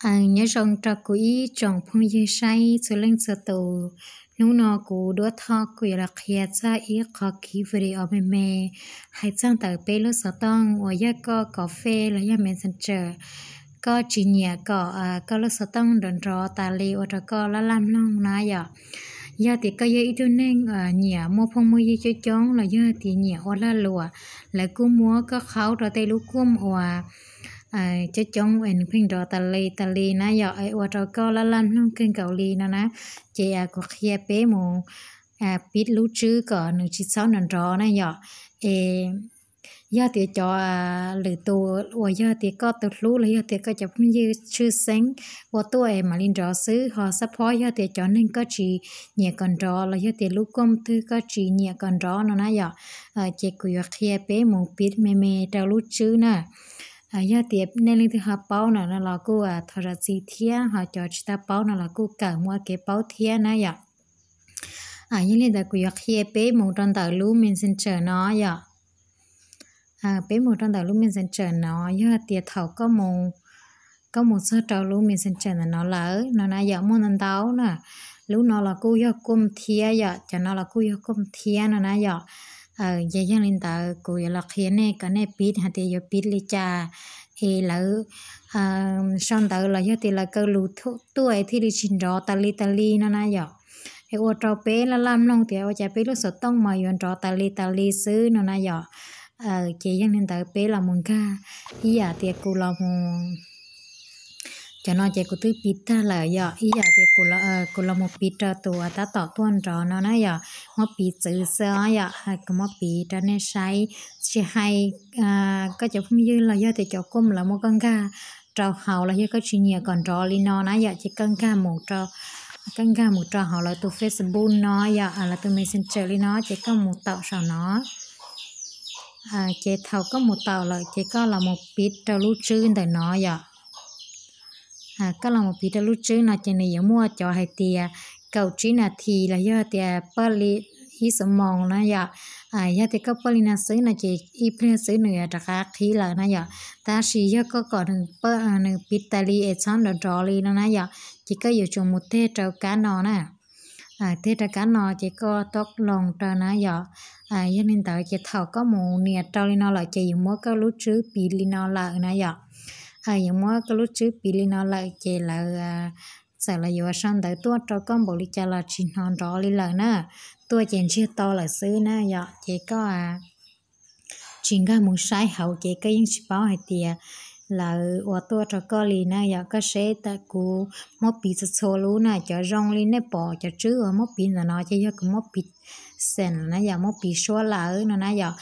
Nyob zoo rau kuv ib tsoom phooj ywg saib txhua leej txhua tus. Hnub no kuv Duab Thoj kuj yuav los qhia txog ib qho kiv video me me hais txog ntawm peb lub xov tooj uas yog koj kov Face los yog Messenger, koj tsis nyiam kom koj lub xov tooj nrov nrov tas li ua rau koj laj laj mloog na yom. Yog tias koj yog ib tug neeg nyiam muaj phooj muaj ywg coob coob los yog tias nyiam ua lag luam, lawv kuj muab koj qhaub rau tej lub kuam uas coob coob es nws pheej nrov tas li tas li na yom, es ua rau koj laj laj mloog kawg nkaus li no na, ces kuv qhia peb mus pib lub tswb kom nws tsis txhob nrov nrov na yom. Es yog tias cov lwm tus uas yog tias koj tus hlub los yog tias koj cov phooj ywg tshwj xeeb ua tuaj es mam li nrov xwb, ho xab phob yog tias cov neeg koj tsis nyiam kom nrov los yog tias lub kuam twg koj tsis nyiam kom nrov no na yom, ces kuv yuav qhia peb mus pib me me rau lub tswb na. Yog tias nej leej twg ho paub no no los kuj thov zam txim thiab, ho cov tsis tau paub no los kuj kawm muaj kev paub thiab na yom. Yog li ntawd kuv yuav qhia peb mus rau ntawm lub Messenger no yom. Peb mus rau ntawm lub Messenger no, yog tias thaum koj mus txog rau lub Messenger ntawm no lawm no na yom, muaj ntau ntau na. Lub no los kuj yog kuam thiab yom, cov no los kuj yog kuam thiab no na yom. Ces yog li ntawd kuv yuav los qhia nej kom nej pib hais tias yuav pib li cas es lawv sau ntawv los yog tias lawv kaw lus tuaj es thiaj li tsis nrov tas li tas li no na yom. Es ua rau peb laj laj mloog tias ua cas peb lub xov tooj mas yuav nrov tas li tas li xwb no na yom. Ces yog li ntawd peb los mus nkag ib yam tias kuv los mus, cov no ces kuv twb pib tag lawm yom, ib yam tias kuv los mus pib rau tus uas tab tom tuaj nrov no na yom, muab pib txwv xwb os yom, kuv muab pib rau nej saib. Tsis hais koj cov phooj ywg los yog tias cov kuam lawv muab koj nkag rau hauv los yog koj tsis nyiam kom nrov li no na yom, ces koj nkag mus rau, koj nkag mus rau hauv lawv tus Facebook no yom, lawv tus Messenger li no ces koj mus taum saum no. Ces thaum koj mus taum lawm ces koj los mus pib rau lub tswb ntawm no yom. Koj los mus pib rau lub tswb no ces nws yuav muaj cov hais tias kaum tsib nas this los yog tias pawj li ib xuab moos na yom. Yog tias koj pawj li no xwb no ces ib pliag xwb nws yuav rov qab qhib lawm na yom. Tab sis yog koj kom nws pib tas li es txhob nrov nrov li no na yom, ces koj yuav tsum mus teg rau kab no na. Teg rau kab no ces koj tab loos rau na yom. Yog li ntawd ces thaum koj mus nias rau li no lawm ces yuav muab koj lub tswb pib li no lawm na yom. Yuav muab koj lub tswb pib li no lawm ces lawv txawm los yuav sau ntawv tuaj rau koj npaum li cas los tsis hnov nrov li lawm na. Tuaj ces ntsiag to lawm xwb na yom, ces koj tsis nkag mus saib hauv ces koj yeej tsis paub hais tias lawv ua tuaj rau koj li na yom. Koj saib tam kuv muab pib txhua txhua lub na, cov zoo li nej pom cov tswb uas muab pib ntawm no ces yog kuv muab pib xeem na yom, muab pib suab lawm no na yom.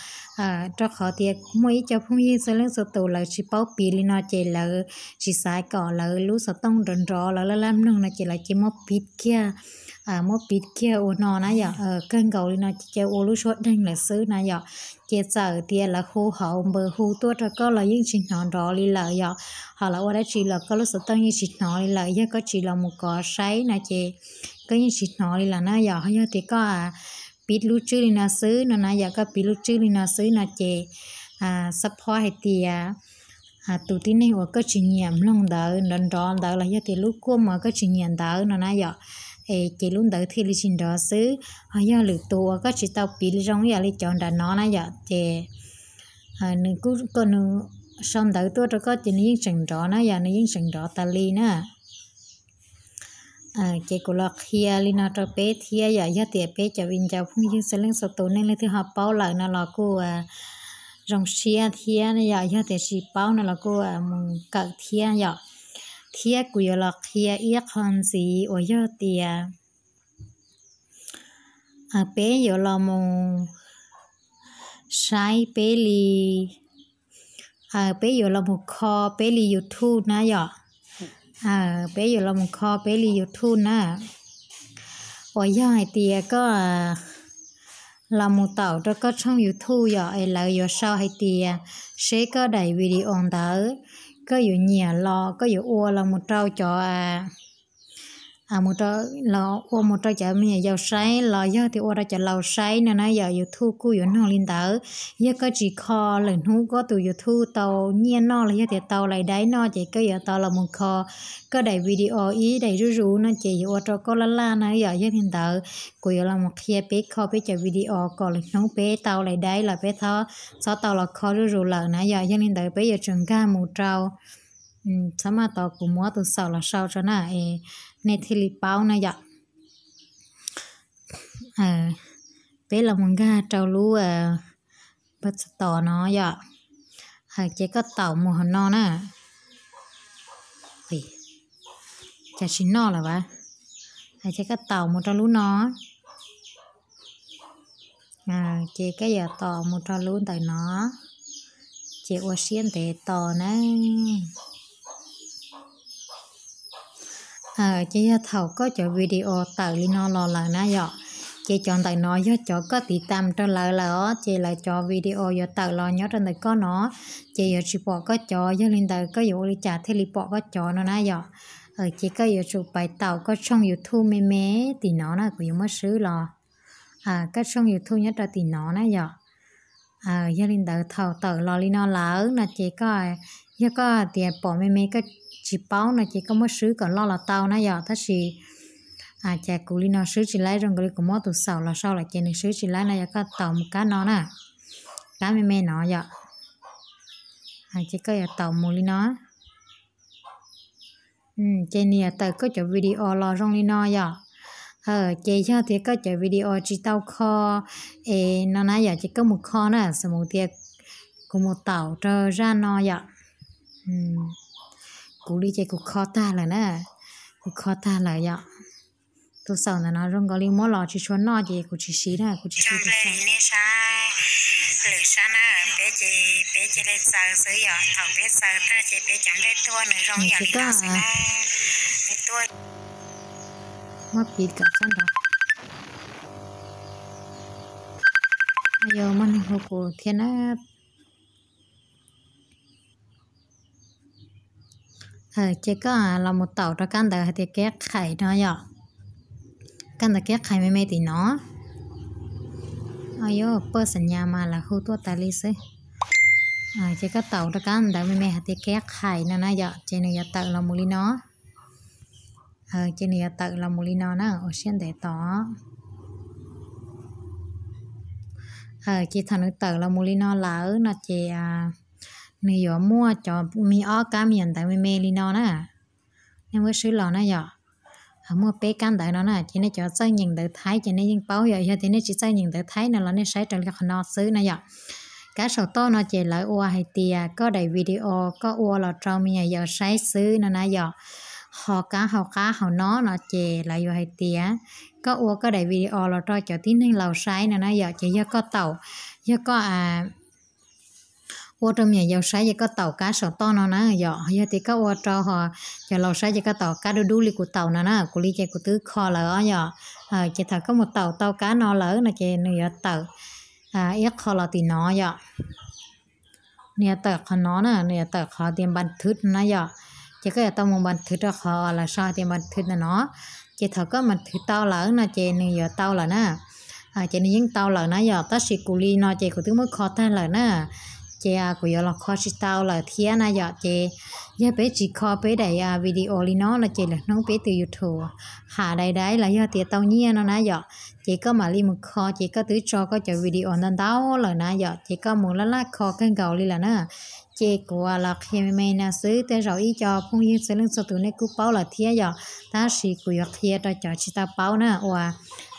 Rau qhov tias muaj ib co phooj ywg txhua leej txhua tus lawv tsis paub pib li no ces lawv tsis xav kom lawv lub xov tooj nrov nrov lawv laj laj mloog no ces lawv cia muab pib kiag, muab pib kiag ua no na yom. Kawg nkaus li no ces cia ua lub suab deeg lawm xwb na yom. Ces txawm tias lawv hu hauv npawb hu tuaj rau koj los yeej tsis hnov nrov li lawm yom. Ho lawv ua dab tsi los koj lub xov tooj yeej tsis hnov li lawm, yog koj tsis los mus kov saib no ces koj yeej tsis hnov li lawm na yom. Ho yog tias koj pib lub tswb li no xwb no na yom, koj pib lub tswb li no xwb no ces xab phob hais tias tus tib neeg uas koj tsis nyiam mloog ntawd nrov nrov ntawd los yog tias lub kuam uas koj tsis nyiam ntawd no na yom, es ces lub ntawd thiaj li tsis nrov xwb. Ho yog lwm tus uas koj tsis tau pib zoo ib yam li cov nram no na yom, ces nws kuj, koj, nws sau ntawv tuaj rau koj ces nws yeej tseem nrov na yom, nws yeej tseem nrov tas li na. Ces kuv los qhia li no rau peb thiab yom, yog tias peb cov viv ncaus phooj ywg txhua leej txhua tus nej leej twg ho paub lawm no los kuj zoo siab thiab yom, yog tias tsis paub no los kuj mus kawm thiab yom. Thiab kuv yuav los qhia ib qho ntxiv uas yog tias peb yuav los mus saib peb li, peb yuav los mus kho peb li YouTube na yom. Peb yuav los mus kho peb li YouTube na. Uas yog hais tias koj los mus taum rau koj tshooj YouTube yom, es lawv yuav sau hais tias seb koj daim video ntawd koj yuav nyiam los koj yuav ua los mus rau cov ua mus rau cov me nyuam yaus saib los yog tias ua rau cov laus saib no na yom, YouTube kuj yuav noog li ntawd. Yog koj tsis kho, lwm hnub koj tus YouTube tau nyiaj noj los yog tias tau lais daib noj ces koj yuav tau los mus kho koj daim video ib daim zuj zus no ces yuav ua rau koj laj laj na yom. Yog li ntawd kuv yuav los mus qhia peb kho peb cov video kom lwm hnub peb tau lais daib los peb txhob tau los kho zuj zus lawm na yom. Yog li ntawd peb yuav tsum nkag mus rau, txhob maj tos kuv muab tus xaum los sau tso na, nej thiaj li paub na yom. Peb los mus nkag rau lub Play Store no yom. Ces koj taum mus hauv no na. Cas tsis noj lawm as? Ces koj taum mus rau lub no. Ces koj yuav taum mus rau lub ntawm no, ces ua siab ntev tos na. Ces yog thaum koj cov video tawm li no los lawm na yom, ces cov ntawm no yog cov koj tiv tam rau lawv lawm os, ces lawv cov video yuav tawm los nyob rau ntawm koj no, ces yuav tsis pom koj cov. Yog li ntawd koj yuav ua li cas thiaj li pom koj cov no na yom? Ces koj yuav tsum pais taum koj tshooj YouTube me me tim no na, kuv yuav muab swb los. Koj tshooj YouTube nyob rau tim no na yom. Yog li ntawd thaum tawm los li no lawm no ces koj, yog koj tias pom me me koj tsis paub no ces koj muab swb kom loj los tau na yom, tab sis cas kuv li no swb tsis laib, zoo nkaus li kuv muab tus xaum los sau lawm ces nws swb tsis laib no yom. Koj taum mus kab no na, kab me me no yom. Ces koj yuav taum mus li no. Ces nws yuav tawm koj cov video los zoo li no yom. Ces yog tias koj cov video tsis tau kho es no na yom, ces koj mus kho na, xws mus tias kuv mus taum rau zaj no yom. Kuv li ces kuv kho tag lawm na, kuv kho tag lawm yom. Tus xaum ntawm no zoo nkaus li muab los tsis tshua noj ces kuv tsis siv na, kuv tsis siv tus xaum. Lwm sab na, peb ces peb cia li txaws xwb yom, thaum peb txaws tag ces peb cov nplej tuaj nws zoo yam li no xwb na. Peb tuaj muab piv kom txhob nrov. Yog muaj neeg hu kuv thiab na. Ces koj los mus taum rau kab ntawv hais tias keb qhais no yom. Kab ntawv keb qhais me me tim no. Yog poj xam nyas mas lawv hu tuaj tas li xwb. Ces koj taum rau kab ntawv me me hais tias keb qhais no na yom, ces nws yuav tawm los mus li no. Ces nws yuav tawm los mus li no na, ua siab ntev tos. Ces thaum nws tawm los mus li no lawm no ces nws yuav muaj cov me ob kab me nyuam ntawv me me li no na. Nej muab swb los na yom. Muaj peb kab ntawv no na, ces nej cov txawj nyeem ntawv Thaib ces nej yeej paub yom, yog tias nej tsis txawj nyeem ntawv Thaib no los nej saib raws li qhov no xwb na yom. Kab saum toj no ces lawv ua hais tias koj daim video koj ua los rau me nyuam yaus saib xwb no na yom. Ho kab hauv qab hauv no no ces lawv yuav hais tias koj ua koj daim video los rau cov tib neeg laus saib no na yom. Ces yog koj taum, yog koj ua rau me nyuam yaus saib ces koj taum kab saum toj no na yom. Yog tias koj ua rau ho cov laus saib ces koj taum kab dub dub li kuv taum no na, kuv li ces kuv twb kho lawm os yom. Ces thaum koj mus taum tau kab no lawm no ces nws yuav tawm ib qho los tim no yom. Nws yuav tawm qhov no na, nws yuav tawm qhov tias npas thwv na yom. Ces koj yuav tau mus npas thwv rau qhov lawv sau hais tias npas thwv ntawm no. Ces thaum koj npas thwv tau lawm no ces nws yuav tau lawm na. Ces nws yeej tau lawm na yom, tab sis kuv li no ces kuv twb muab kho tag lawm na. Ces kuv yuav los kho tsis tau lawm thiab na yom. Ces yog peb tsis kho peb daim video li no no ces lwm hnub peb tus YouTube ham daim daib los yog tias tau nyiaj no na yom. Ces koj mam li mus kho ces koj twb tso koj cov video ntau ntau lawm na yom, ces koj mus laj laj kho kawg nkaus li lawm na. Ces kuv los qhia me me no xwb, tej zaum ib co phooj ywg txhua leej txhua tus nej kuj paub lawm thiab yom, tab sis kuv yuav qhia rau cov tsis tau paub na, uas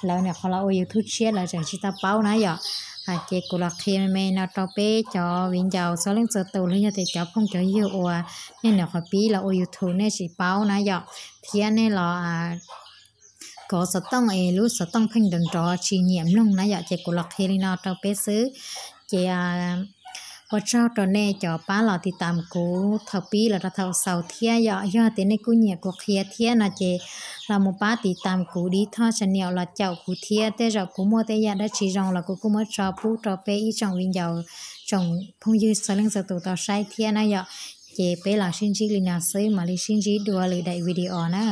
lawv nyuam qhuav los ua YouTube tshiab lawv tseem tsis tau paub na yom. Ces kuv los qhia me me no rau peb cov viv ncaus txhua leej txhua tus los yog tias cov phooj cov ywg uas nej nyuam qhuav pib los ua YouTube nej tsis paub na yom, thiab nej los kov xov tooj es lub xov tooj pheej nrov nrov tsis nyiam mloog na yom, ces kuv los qhia li no rau peb xwb. Ces ua tsaug rau nej cov pab los tiv tam kuv thaum pib los rau thaum xaus thiab yom. Yog tias nej kuj nyiam kuv qhia thiab no ces los mus pab tiv tam kuv dib thoj tsas niam los caum kuv thiab, tej zaum kuv muaj tej yam dab tsi zoo los kuv kuj muab tso pub rau peb ib tsoom viv ncaus, tsoom phooj ywg txhua leej txhua tus tau saib thiab na yom. Ces peb los sib ntsib li no xwb, mam li sib ntsib dua lwm daim video na.